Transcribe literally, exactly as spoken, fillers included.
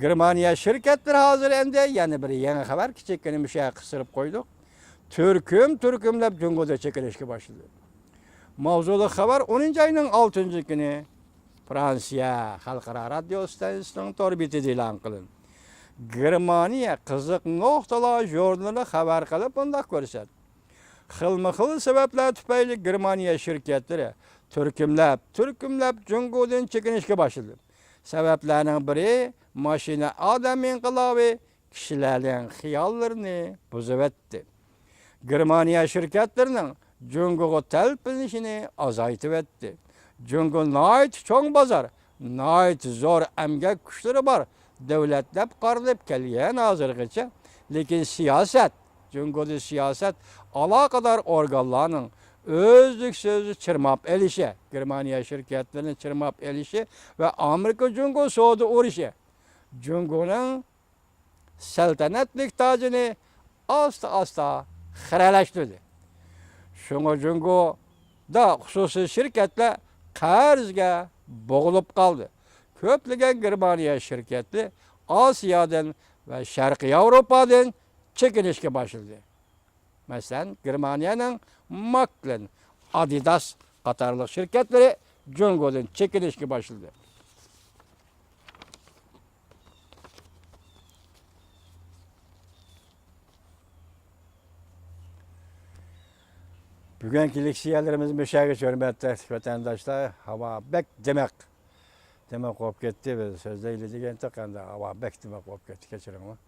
گېرمانىيە شىركەتلىرى ھازىر ئەمدى يەنە بىر يېڭى خەۋەر، كىچىككىنە مۇشۇ يەرگە قىستۇرۇپ قويدۇق. تۈركۈم-تۈركۈملەپ جۇڭگودا چېكىنىشكە باشلىدى. ماۋزۇلۇق خەۋەر ئونىنچى ئاينىڭ ئالتىنچى كۈنى فرانسىيە خەلقئارا رادىيو ئىستانسىسىنىڭ تور بېتىدە ئېلان قىلىندى. گېرمانىيە قىزىق نۇقتىلار ژۇرنىلى خەۋەر قىلىپ مۇنداق كۆرسەتتى: خىلمۇ خىل سەۋەبلەر تۈپەيلى گېرمانىيە شىركەتلىرى تۈركۈملەپ، تۈركۈملەپ جۇڭگودىن چېكىنىشكە باشلىدى. سەۋەبلەرنىڭ بىرى ماشىنا ئادەم ئىنقىلابى كىشىلەرنىڭ خىياللىرىنى بۇزۇۋەتتى. گېرمانىيە شىركەتلىرىنىڭ جۇڭگوغا تەلپۈنۈشىنى ئازايتىۋەتتى. جۇڭگو ناھايىتى چوڭ بازار، ناھايىتى زور ئەمگەك كۈچلىرى بار دۆلەت دەپ قارىلىپ كەلگەن ھازىرغىچە. لېكىن سىياسەت، جۇڭگودا سىياسەت ئالاقىدار ئورگانلارنىڭ ئۈزلۈكسىز چىرماپ ئېلىشى، گېرمانىيە شىركەتلىرىنى چىرماپ ئېلىشى ۋە ئامېرىكا جۇڭگو سودا ئۇرۇشى جۇڭگونىڭ سەلتەنەتلىك تاجىنى ئاستا-ئاستا خىرەلەشتۈردى. شۇڭا جۇڭگودا خۇسۇسىي شىركەتلەر قەرزگە بوغۇلۇپ قالدى. كۆپلىگەن گېرمانىيە شىركەتلىرى ئاسىيادىن ۋە شەرقىي ياۋروپادىن چېكىنىشكە باشلىدى. مەسىلەن، گېرمانىيەنىڭ ماكلىن، ئادىداس قاتارلىق شىركەتلىرى جۇڭگودىن چېكىنىشكە باشلىدى. بۈگۈنكى لېكسىيەلىرىمىز مۇشۇ يەرگىچە، ھۆرمەتلىك ۋەتەنداشلار. ھاۋا بەك دىمىق. دىمىق بولۇپ كەتتى. بىز سۆزلەيلى دېگەنتۇق، ئەمدى ھاۋا بەك دىمىق بولۇپ كەتتى. كەچۈرۈڭلار.